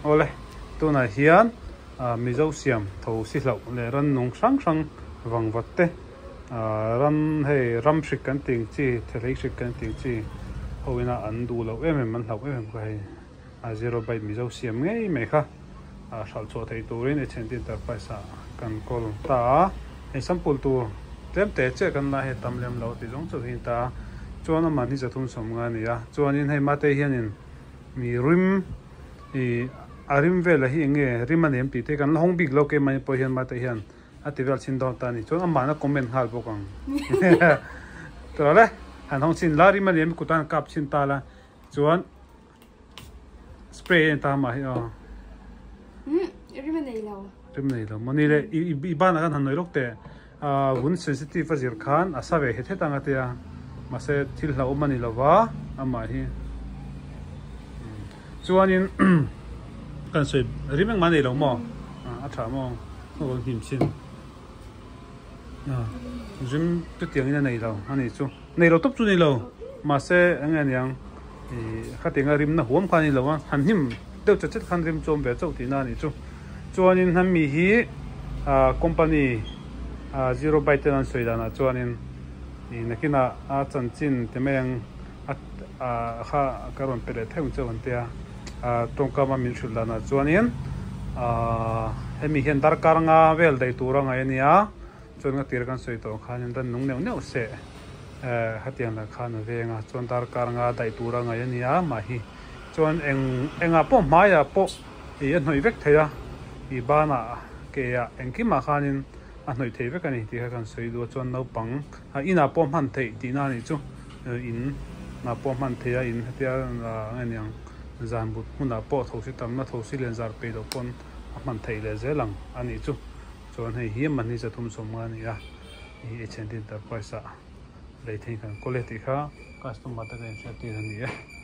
Awle, tunah hian Mizo siam tho si hlauh leh rannung hrang hrang vangvat te, ram hei ram hrik kan tih ang chi, thehlei hrik kan tih ang chi ho ina an duh loh em em, an hlauh em em kha hei a zero byte Mizo siam ngei mai kha hralh chhuah theih turin H&T Enterprise ah kan kawl ta a, hei sample tur tlem te chiah kan la hei tam lem lo tih zawng chauh hi a ni ta a, chuan a man hi 350 a ni a, chuanin hei mate hianin mi rim ih a rim velah hi eng nge rim a nem tih te kan la hawng bik lo keimahni pawh hian mate hian a ti vel chhin dawn ta a ni chuan amahna comment nghal bawk ang tawh le han hawng chhin la rim a nem kut a han kap chhin ta la chuan spray a ni ta mah hi aw rim a nei lo rim nei lo maw ni le i banah khan han nawi lawk teh a vun sensitive a zir khan a sa ve het het ang a tia mahse thil hlauhawm a ni lo va amah hi chuanin kan sawi rim engmah a nei lo maw a tha maw a rawn hnim chin rim chutiangin a nei lo a ni chu nei lo tawp chu a ni lo mahse eng nge niang ih khatianga rimna huam kha a ni lo a han hnim deuh chet chet khan rim chu a awm ve chauh tihna a ni chu. Chuanin hemi hi ah company ah zero byte ten an sawi danah chuanin ih nakinah a chanchin ti mai ang a ah kha ka rawn pe leh theuh ang chauh an tia ah tawngkam a min hrilh danah chuanin ah hemi hian darkar nga vel daih tur a ngaih a nia chuan nga tir kan sawi tawh khanin ran nung neuh neuh seh eh hetiang lah khan a veng a chuan darkar nga daih tur a ngaih a nia mah hi chuan eng engah pawh hmaiah pawh. Ih a hnawih vek thei a, ih banah ke ah engkimah khanin a hnawih thei vek a ni tih kha kan sawi duh a chuan naupang a inah pawh hman theih tihna a nih chu in ah pawh hman theih a in hetia eng nge niang zan but hmunah pawh thosi tamna thosi lian zar peih loh pawn a hman theih leh zel ang a nih chu chuan hei hi mahni 350 a ni a ih H&T Enterprise ah lei thei kan kawl e tih kha customer te ka inhriat tir a ni e.